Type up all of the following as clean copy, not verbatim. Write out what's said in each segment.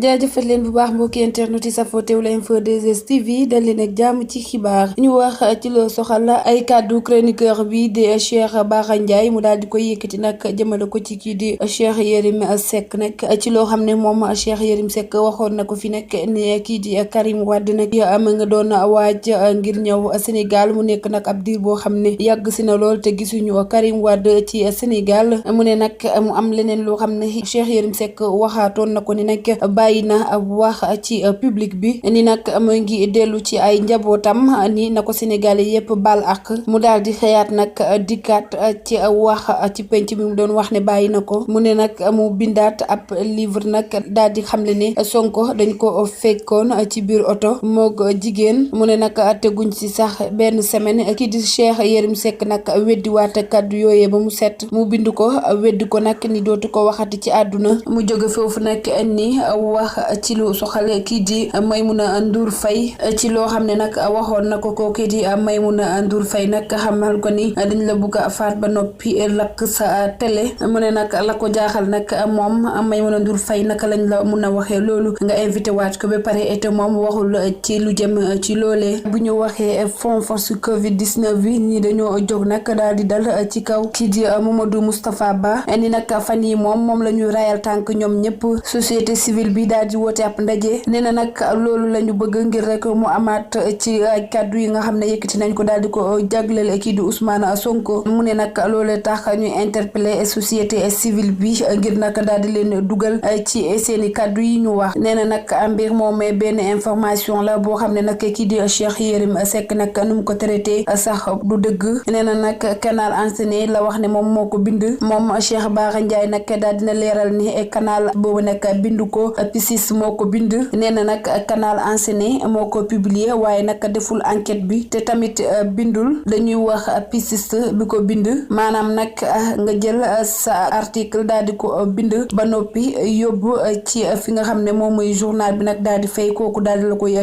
jaajëfal leen bu baax mbokki internet yi safoo teewlu info 2S TV dal leen ak jàmm ci xibaar ñu wax ci loo soxal ay kàddu chroniqueur bi di Cheikh Bara Ndiaye mu daal di koy yëkkati nag jëmale ko ci kii di Cheikh Yérim Seck nag ci loo xam ne moom Cheikh Yérim Seck waxoon na ko fi nag ne kii di Karim Wade nag am nga doon waaj ngir ñëw Sénégal mu nekk nag ab diir boo xam ne yàgg si na lool te gisuñu Karim Wade ci Sénégal mu ne nag mu am leneen loo xam ne Cheikh Yérim Seck waxaatoon na ko ni nag bàyyi na wax ci public bi ni nag mu ngi dellu ci ay njabootam ni na ko Sénégal yépp baal ak mu daal di xëyaat nag dikkaat ci wax ci penc bi mu doon wax ne bàyyi na ko mu ne nag mu bindaat ab livre nag daal di xamle ne Sonko dañ ko fekkoon ci biir oto moog jigéen mu ne nag teguñ ci sax benn semaine kii di Cheikh Yérim Seck nag weddiwaat kaddu yooyee ba mu set mu bind ko weddi ko nag ni dootu ko waxati ci àdduna mu jóge foofu nag ni wax ci lu soxal kii di Maimouna Ndour Faye ci loo xam ne nag waxoon na ko kii di Maimouna Ndour Faye nag xamal ko ni dañ la bugg a faat ba noppi lakk sa télé mu ne nag la ko jaaxal nag moom Maimouna Ndour Faye naka lañ la mun a waxee loolu nga invité waat ko ba pare et moom waxul ci lu jëm ci loolee bu ñu waxee fond force Covid 19 bi ñi dañoo jóg nag daal di dal ci kaw kii di Mamadou Moustapha Ba ni nag fan yi moom la ñu rayal tànk ñoom ñëpp société civile bi daal di woote ab ndaje nee na nag loolu la ñu bëgg ngir rek mu amaat ci kàddu yi nga xam ne yëkkati nañ ko daal di ko jagleel kii di Ousmane Sonko mu ne nag loolu tax ñuy interpeller société civile bi ngir nag daal di leen dugal ci seeni kàddu yi ñu wax nee na nag mbir moomee benn information la boo xam ne nag kii di Cheikh Yérim Seck nag nu mu ko traité sax du dëgg nee na nag canal enchaîné la wax ne moom moo ko bind moom Cheikh Bara Ndiaye nag daal dina leeral ni canal boobu nag bindu ko P6 moo ko bind nee na nag canal enchaîné moo ko publier waaye nag deful enquête bi te tamit bindul dañuy wax P6 bi ko bind maanaam nag nga jël sa article daal di ko bind ba noppi yóbbu ci fi nga xam ne moom mooy journal bi nag daal di fay kooku daal di la koy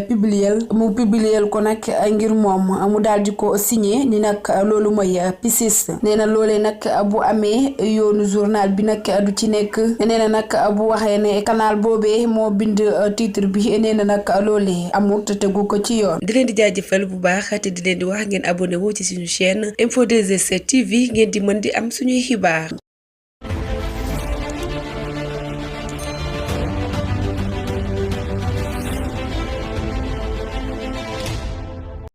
publier ko nag ngir moom mu daal di ko signé ni nag loolu mooy P6 nee na loolee nag bu amee yoonu journal bi nag du ci nekk nee na nag bu waxee ne canal boobee moo bind titre bi nee na nag loolee amul te tegu ko ci yoon. di leen di jaajëfal bu baax te di leen di wax ngeen abonné woo ci suñu chaîne Info 2S TV ngeen di mën di am suñuy xibaar.